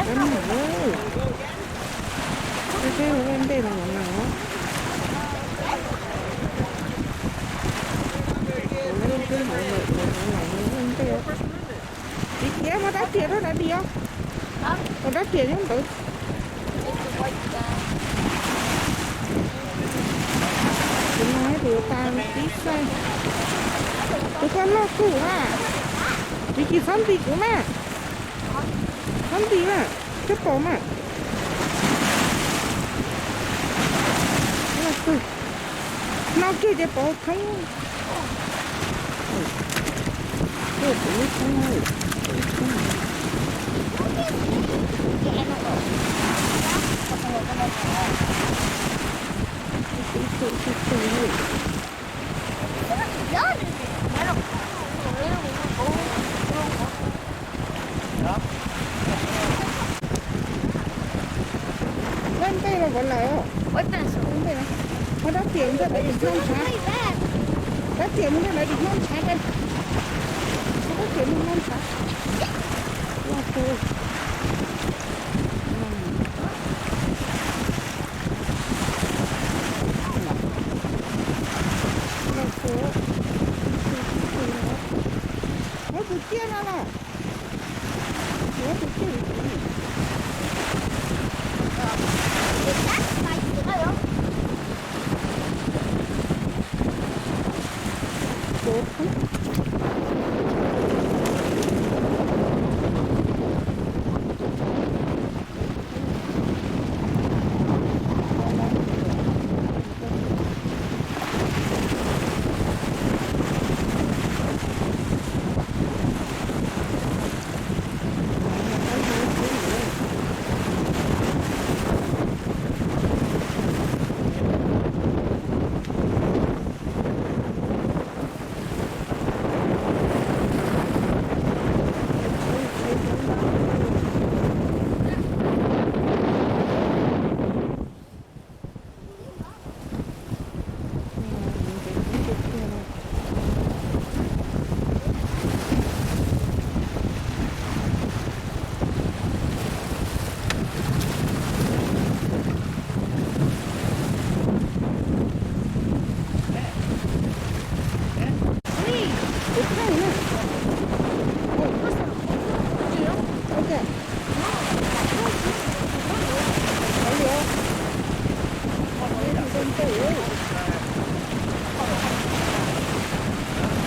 Rab nam, rab ntej no mov nam. Tus no yeej twb hauv lawm, tus no lawm ntej. Tsis khiav, muab rab riam rau dav dim os. Tus rab riam nyob ntawd. Tus no tus tas tib xaij. Tus koj loj kawg na. Tsis, tsis txhob nti kuv na. Txhob nti na, koj pom mas. Loj kawg. No kiag ces pov thoob. Laj ntej los kov lawm. Muab rab riam mus rau dav dim noj ntshav. Rab riam mus rau dav dim noj ntshav. Muab rab riam mus noj ntshav. Loj kawg. Loj kawg. Muab tus ciaj no los. Muab tus ciaj.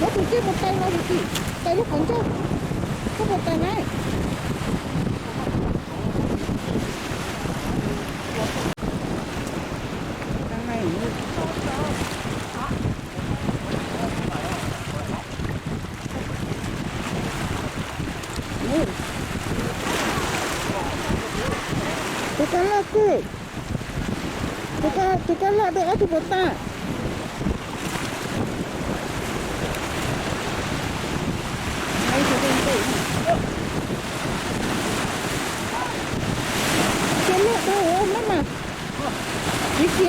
Muab tus ciaj mus tais los Vicky, tais lub qhov ncauj, koj puas tais na? Tus koj loj kawg. Tus koj, tus koj loj dua ob tug puas tag? Tus loj dua mab mas. Vicky,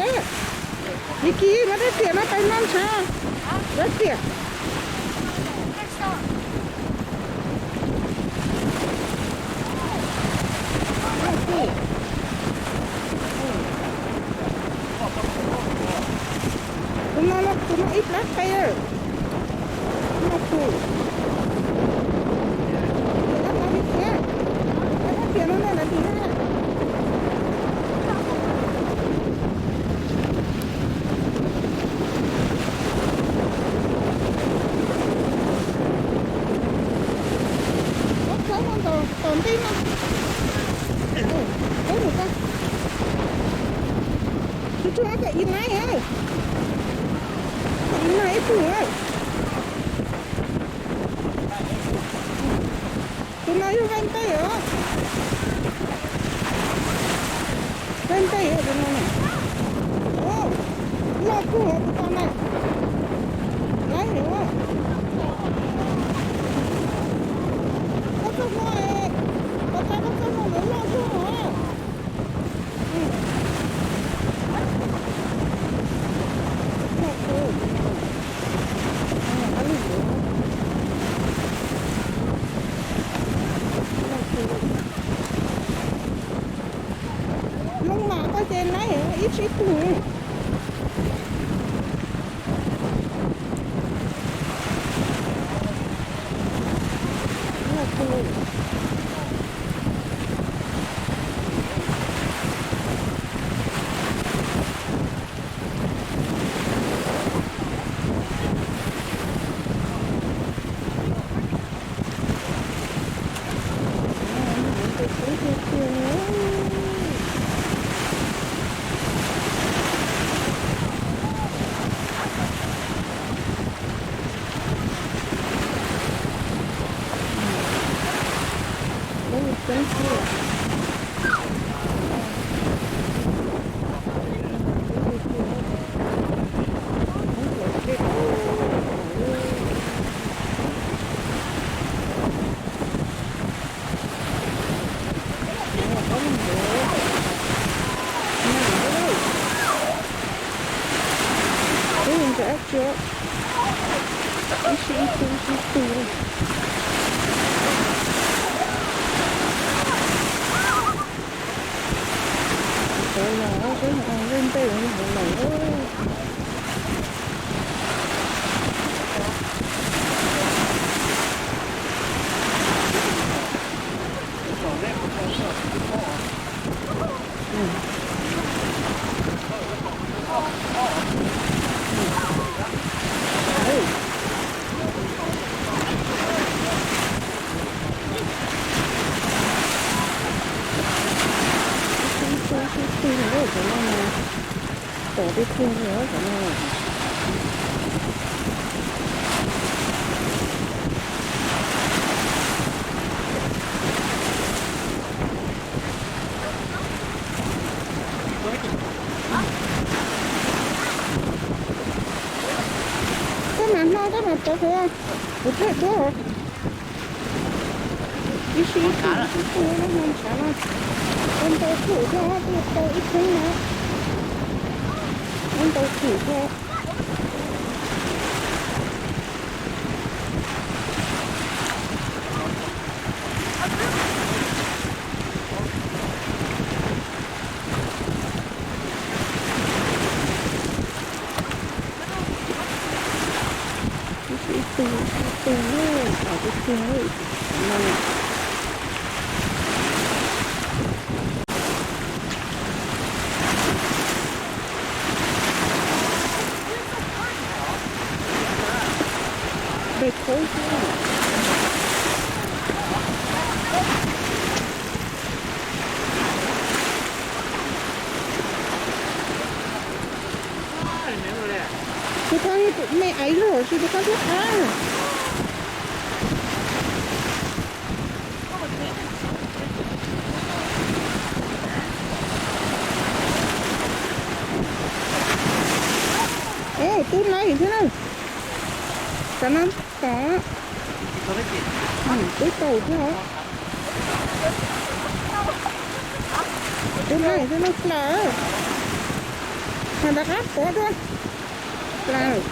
Vicky, muab rab riam no tais noj ntshav. Rab riam. Tus no, tus no ib plab qe. Tus no tus, tus no li thiab. Rab riam no na, dav dim na. Muab plawv no ntaus tom ntej no. Plawv mus tau. Tsis tshua, kom ib nab, kom ib nab ib tug. Tus no yog vaij ntej os. Vaij ntej tus no ne. Loj kawg tus ko na. Laib heev. Koj txoj hlua, koj txoj hlua ntawd loj kawg os. Loj kawg. Loj kawg. Nab ib sib tug. Ub, ntsa ab tsi, ib sib ib tug ib sib ib tug. Sawv los seb, lej ntej hauv lawm. Sib tug sib tug li cov no, tom tib tug li cov no. Koj mam hno, koj mam tov kuv, kuv thiaj duab. Ib sib ib tug ib tug no, ntshav no. Ua ntau thwm thiab, tuaj tau ib theeb no. Ua ntau thwm thiab. Ib tug ib tug, tom tib tug no. Peb khaub xwb. Tus ko yog tus me aiv lug tsis, tus ko thiab qab. Es tub nab thiab na. Cov no tom, tub tau thiab os. Tub nab thiab na plaws. Ho rov qab pov dua. Plaws.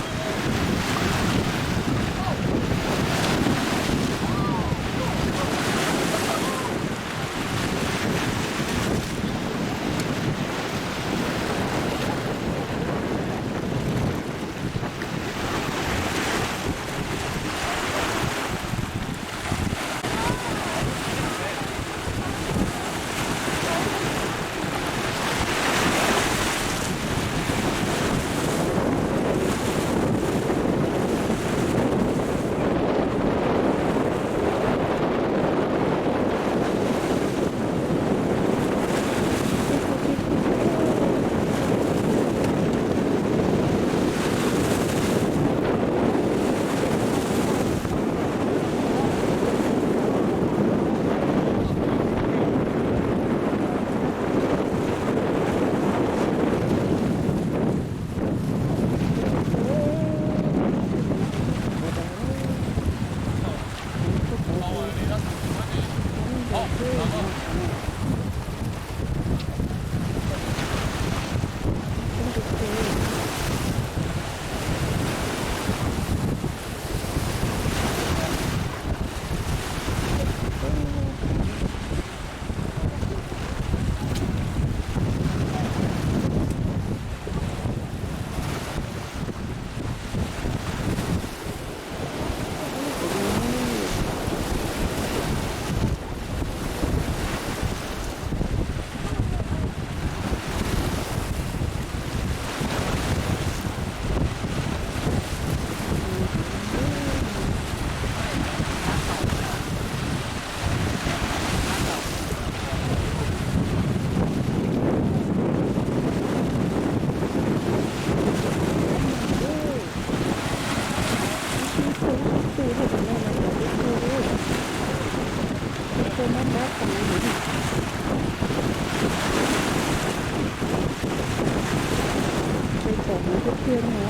Tsev tom heev tiag tiag no.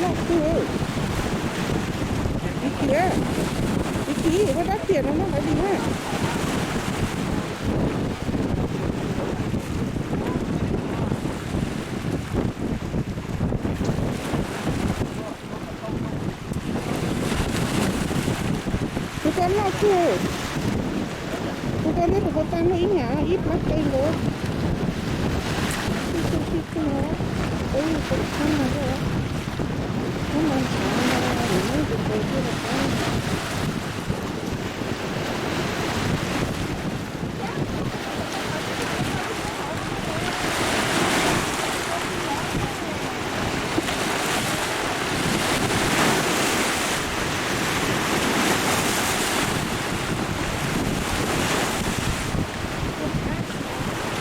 Loj kawg. Tiv kiv, tiv kiv, ua dab tiam no no ntawd li na. Tus ko loj kawg. Tus ko ntawd tus ko tag noj ib nyuag ib plab qe nkaus. Tib tug tib tug, peb tug tshab no, tshab no ntshav no, tus ko thiaj li qab.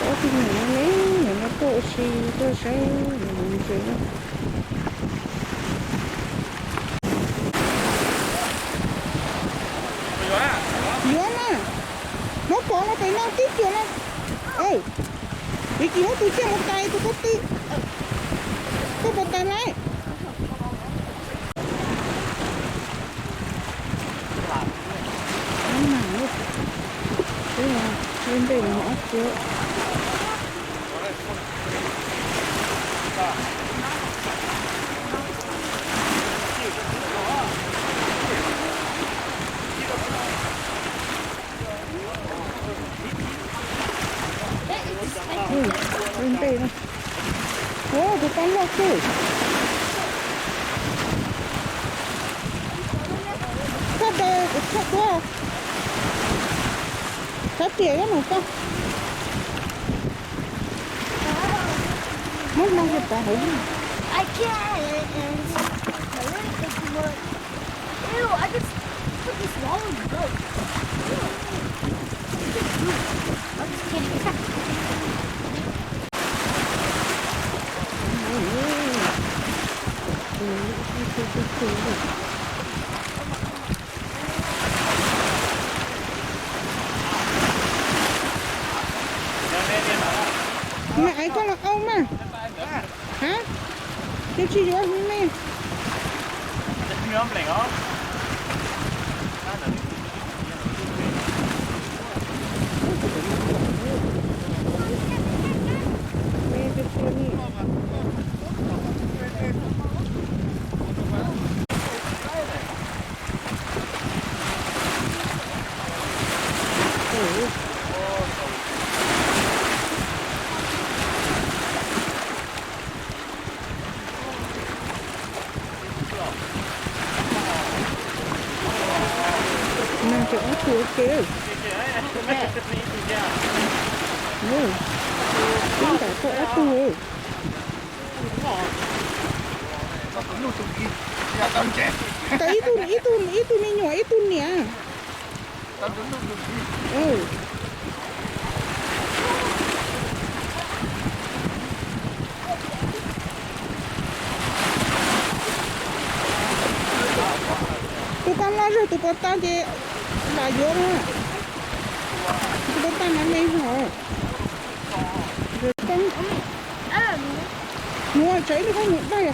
Ob tug niam no ne, niam no tuaj ua si, tuaj saib niam ntses na. Yuav mas, muab pov los pem no tib cuag no. Tiv kiv muab tus ciaj mus tais tus ko tw. Koj puas tais lawm? Ntej no ob tug. Ntej no. Ua tus tau loj kawg. Koj daws kuv txhob tuaj. Koj tiam ib nus koj. Muab no rau pov hauv. I can't. Ew, I just put this wall in the road. I'm just kidding. Mas es koj los au mas. Ha? Cia tsis yuav me me. Nag ces ob tug ua ke. Ib ntam tau ob tug. Tau ib tug, ib tug, ib tug me nyuam ib tug niam. Tus ko loj zog tus ko tag ces lam yuav na. Tus ko tag mas me zog. Nuav tsam ib pliag koj mus dai.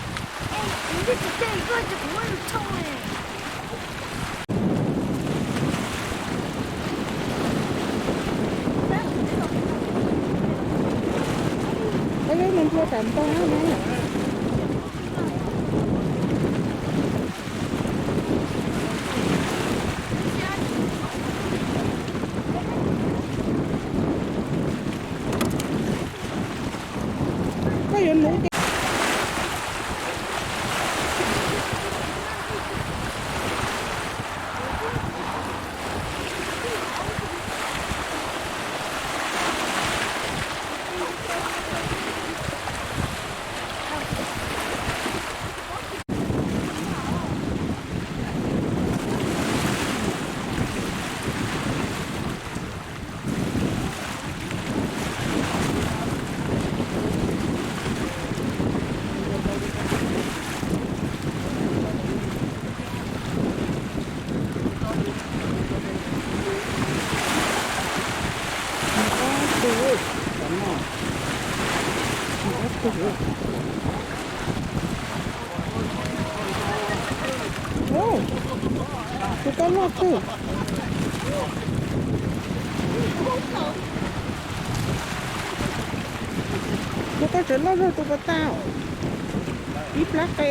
Peb lub nws nplua tam ntog na. Koj yuav nuv ces Loj kawg. Ua koj tseem loj zog tus pas tas. Ib plab qe.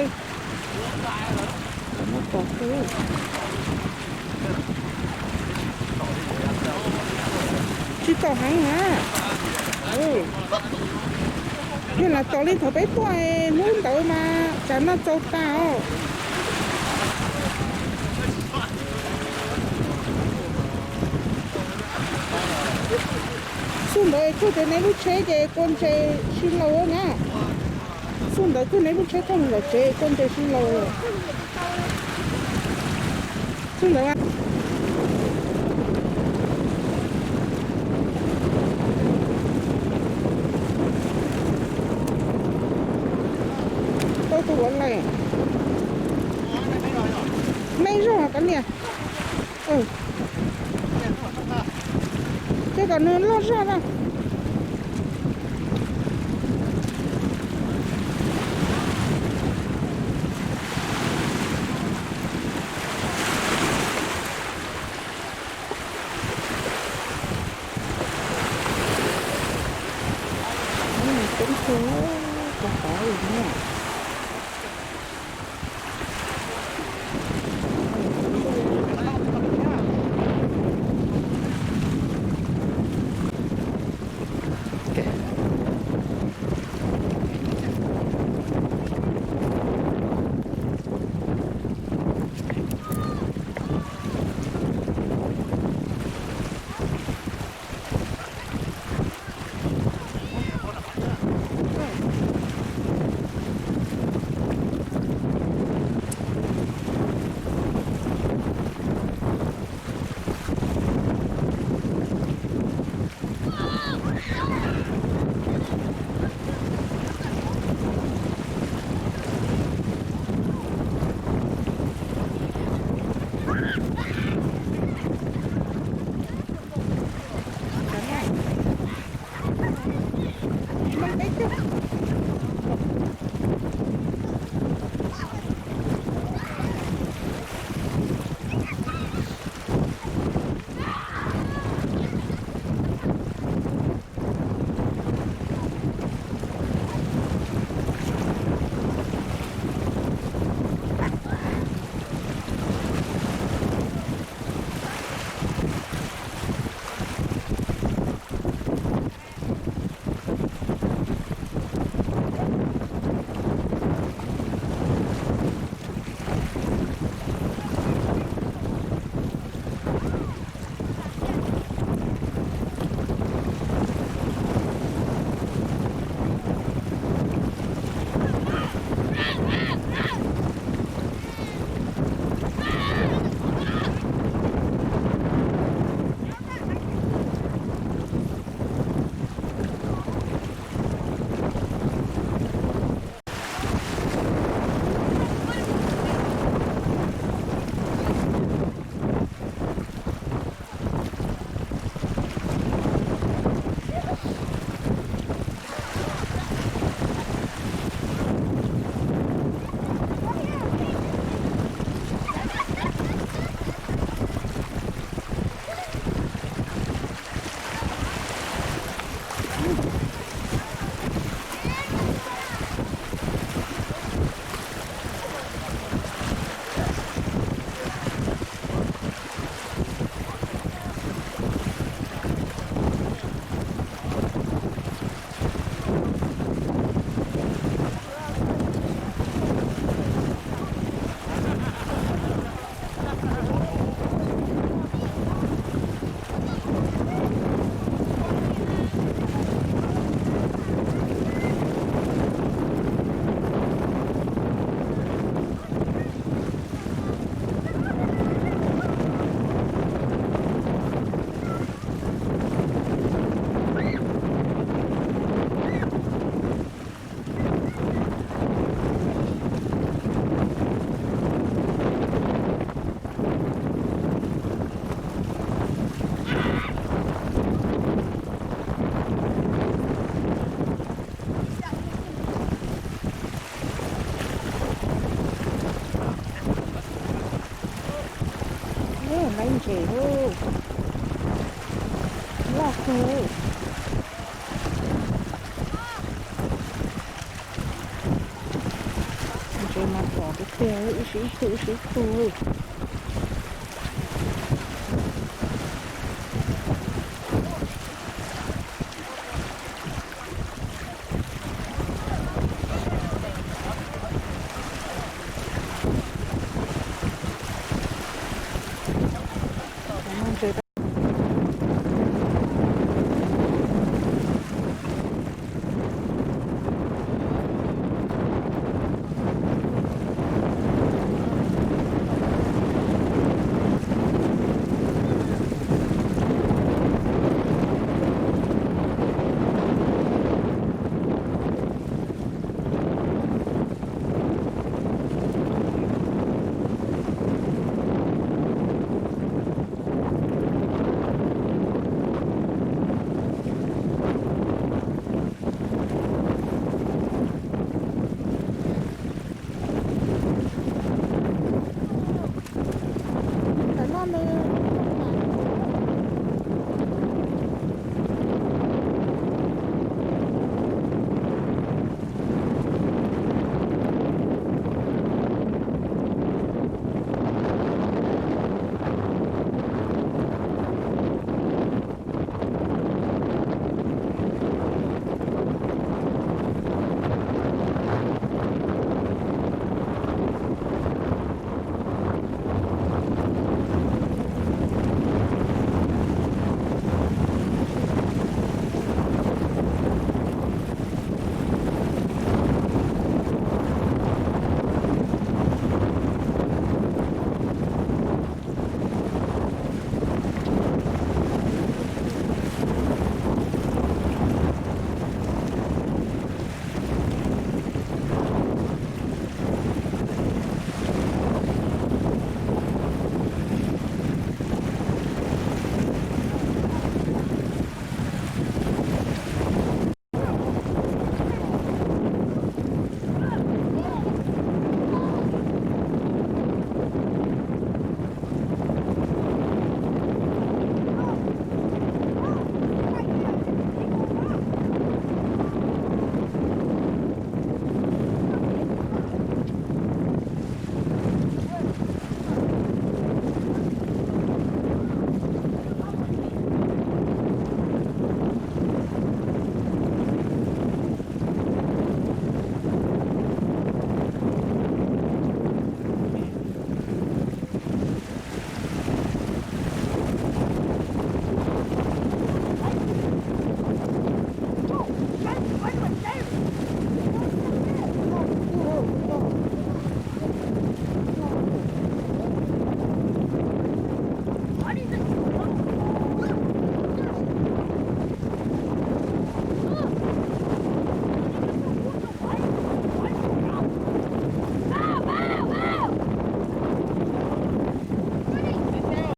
Tsis tom heev na. Yog lam tom li thaum peb tuaj hnub ntawd mas tsam no txaus tas os. Xub ntawd tsuj tias neb lub tsheb ces kua ntses sib laus na. Xub ntawd tsuj neb lub tsheb coj mus tom tsev kua ntses sib laus. Xub ntawd tau tus ua lawm. Me zog qab nias. Ces kom nws loj zog na. Coob kawg, kov kov li na. Laib ntses lawm, loj kawg. Ntses mas pom tiag tiag, ib sij ib tug ib sij ib tug.